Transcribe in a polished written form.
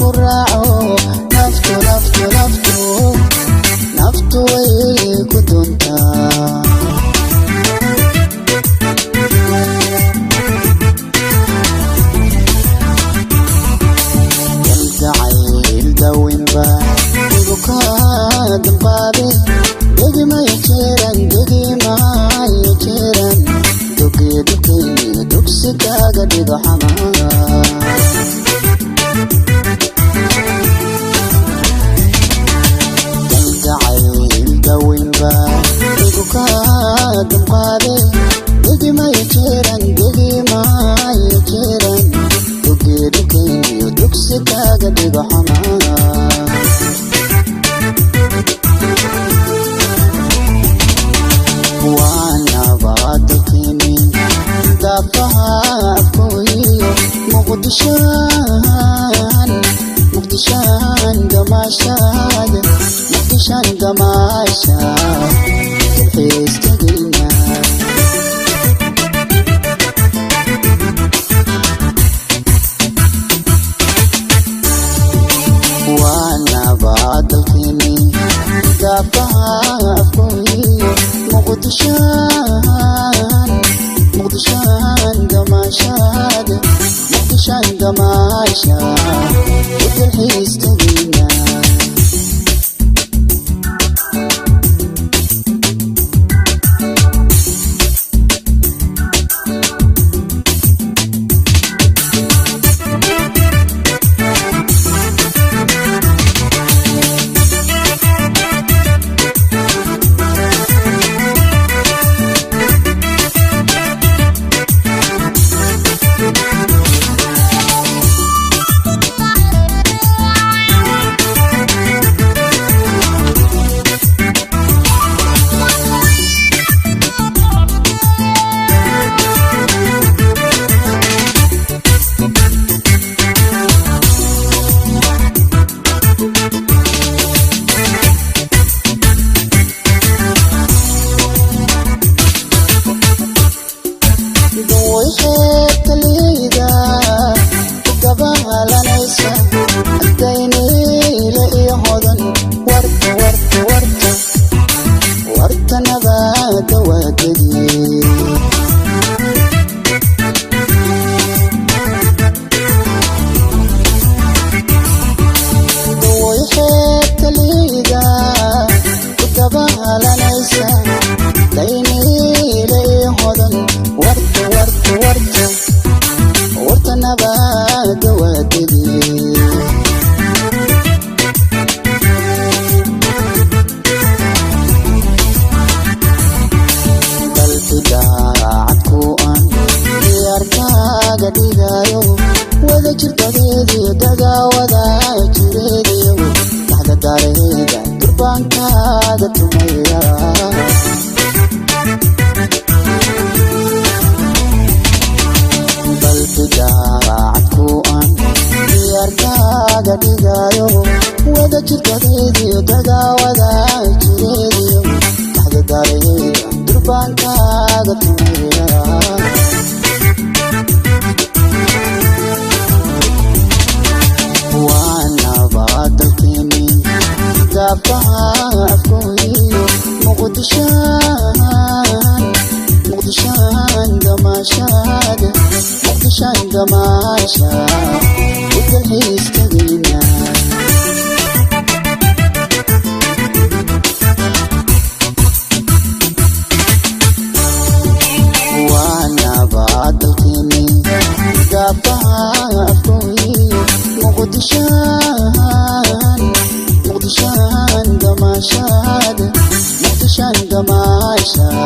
Ku raaco naftu, naftu, naftu, naftu way ku doontaa. Kalgacayl daweynba igu kaa damqaabe, degimay jiran, degimay jiran, dogeedukayni dugsi kaaga dhigo xamaa. Kalgacayl daweynba igu kaa damqaabe, degimay jiran, degimay jiran, dogeedukayniyo dugsi kaaga dhigo xamaa. Waanabadalkeeni daafaha afkooyiyo Muqdishaan, Muqdishaan gamaashaad, Muqdishaan gamaashaad dalxiis tegayna. Waanabadalkeeni daafaha afkooyiyo Muqdishaan, Muqdishaan gamaashaad, Muqdishaan gamaashaad u dalxiis tegayna. Way xeebta liida gabahalanaysa, Dayniile iyo Hodan, warta, warta, warta, warta nabada waadadii. Way xeebta liida gabahalanaysa, Dayniile iyo Hodan, warta, warta, warta, warta nabada waadadii. Dalki daacad ku an diyaarkaaga dhigayo, wada jirtadeediyo dagaawada jireediyo dhaxda dareeda durbaankaaga tumaya. Dalki daacad ku an diyaarkaaga dhigayo, wada jirtadeediyo dagaawada jireediyo dhaxda dareeda durbaankaaga tumaya. Waanabadalkeeni daafaha afkooyiyo Muqdishaan, Muqdishaan gamaashaad, Muqdishaan gamaashaad u dalxiis tegayna. Waanabadalkeeni daafaha afkooyiyo Muqdishaan, Muqdishaan gamaashaad, Muqdishaan gamaashaad.